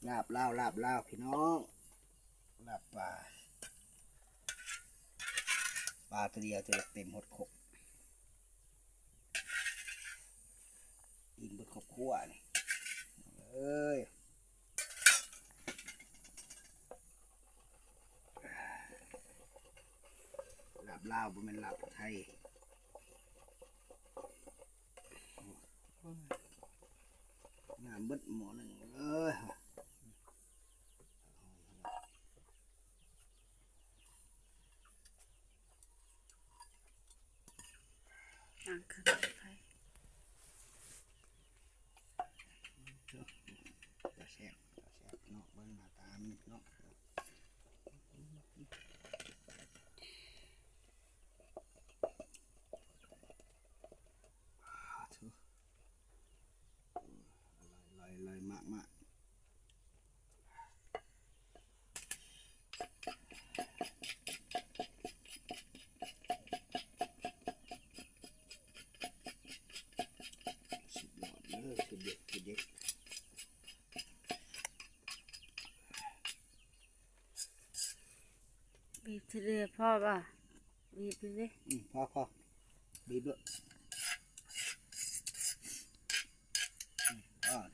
ລາບລາວ ລາບລາວ ພີ່ນ້ອງ ລາບປາ ປາຕົວດຽວ ຈະເຕັມຫົດຄົກ ອີ່ມເບິດຄອບຄົວນີ້ ເອີຍ. ລາບລາວ ບໍ່ແມ່ນລາບໄທ ນ້ຳເບິດໝໍ້ໜຶ່ງເອີຍ. ຕາແຊບ ຕາແຊບເນາະ ເບິ່ງໜ້າຕາມັນເນາະ ອາ ໂທ້ ອະລ່ອຍ ອະລ່ອຍ ອະລ່ອຍມາກໆ. ສຸດຍອດເດີ ສຸດເດັດ ສຸດເດັດ. ບີບທີເດີຍວພໍບໍ່? ບີບທີເດີຍວ ອືມ ພໍ ພໍ ບີບໂລດ ອືມ ພໍ.